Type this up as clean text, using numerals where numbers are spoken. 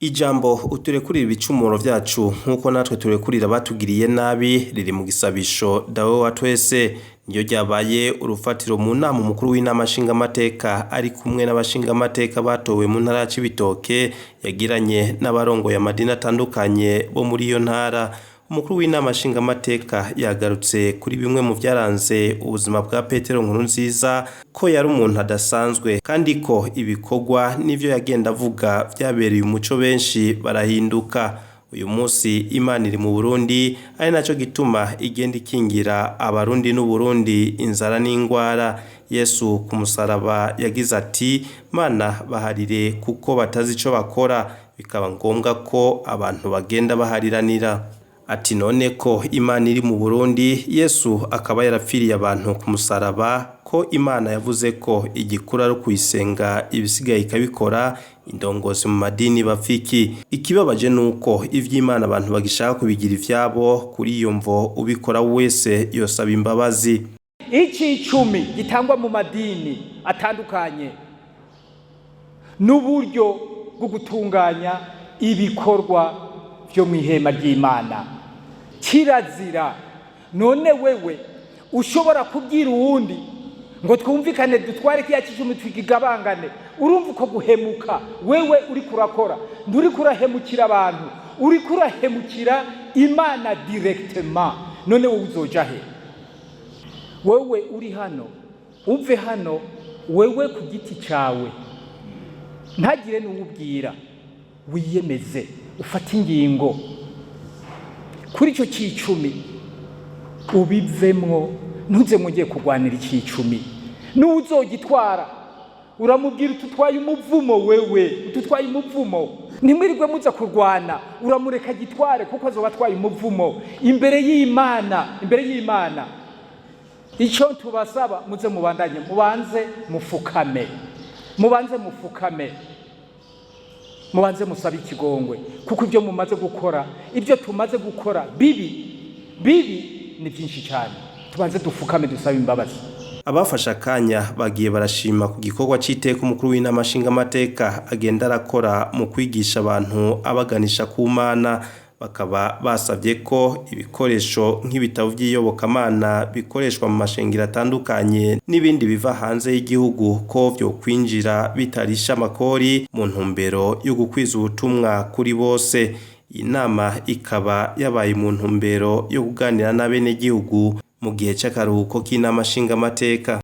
Ijambo uturekurira ibicumuro vyacu nk'uko natwe turekurira abatugiriye nabi riri mu gisabisho Dawe wa twese, niyo ryabaye urufatiro mu nama umukuru w'inama nshingamateka ari kumwe n'abashingamateka batowe mu ntara ya Cibitoke yagiranye n'abarongoye amadini atandukanye bo muri iyo ntara. Umukuru w'inama nshingamateka yagarutse kuri bimwe mu vyaranze ubuzima bwa Petero Nkurunziza, ko yari umuntu adasanzwe kandi ko ibikorwa n'ivyo yagenda avuga vyabereye umuco benshi barahinduka. Uyu munsi Imana iri mu Burundi, ari naco gituma igenda ikingira Abarundi n'Uburundi inzara n'ingwara. Yesu ku musaraba yagize ati: "Mana baharire kuko batazi ico bakora", bikaba ngombwa ko abantu bagenda bahariranira. Ati none ko Imana iri mu Burundi, Yesu akaba yarapfiriye abantu ku musaraba, ko Imana yavuze ko igikuru ari ukuyisenga ibisigaye ikabikora, indongozi mu madini bapfa iki? Ikibabaje nuko ivy'Imana abantu bagishaka kubigira ivyabo, kuri iyo mvo ubikora wese yosaba imbabazi. Icicumi gitangwa mu madini atandukanye n'uburyo bwo gutunganya ibikorwa vyo mw'ihema ry'Imana kirazira. None wewe ushobora kubwira uwundi ngo twumvikane dutware kiya cicumi twigabangane, urumva uko guhemuka wewe uriko urakora, nturiko urahemukira abantu, uriko urahemukira Imana directement. None wowe uzoja he? Wewe uri hano, uve hano wewe ku giti cawe, ntagire n'uwubwira, wiyemeze ufate ingingo kuri ico cicumi ubivemwo, ntuze mugiye kurwanira icicumi. N'uwuzogitwara uramubwira ututwaye umuvumo, wewe ututwaye umuvumo, ntimwirirwe muza kurwana, uramureka gitware kuko azoba atwaye umuvumo imbere y'Imana, imbere y'Imana. Ico tubasaba, muze mubandanye, mubanze mufukame, mubanze mufukame, mubanze musabe ikigongwe, kuko ibyo mumaze gukora, ibyo tumaze gukora bibi bibi ni byinshi cyane. Tubanze dufukame dusabe imbabazi. Abafashe akanya bagiye barashima ku gikorwa c'iteka umukuru w'inama nshingamateka agenda arakora mu kwigisha abantu abaganisha ku Mana, bakaba basavye ko ibikoresho nk'ibitabo vy'iyobokamana bikoreshwa mu mashengero atandukanye n'ibindi biva hanze y'igihugu ko vyokwinjira bitarisha amakori mu ntumbero yo gukwiza ubutumwa kuri bose. Iyi nama ikaba yabaye mu ntumbero yo kuganira n'abenegihugu mu gihe c'akaruhuko k'inama nshingamateka.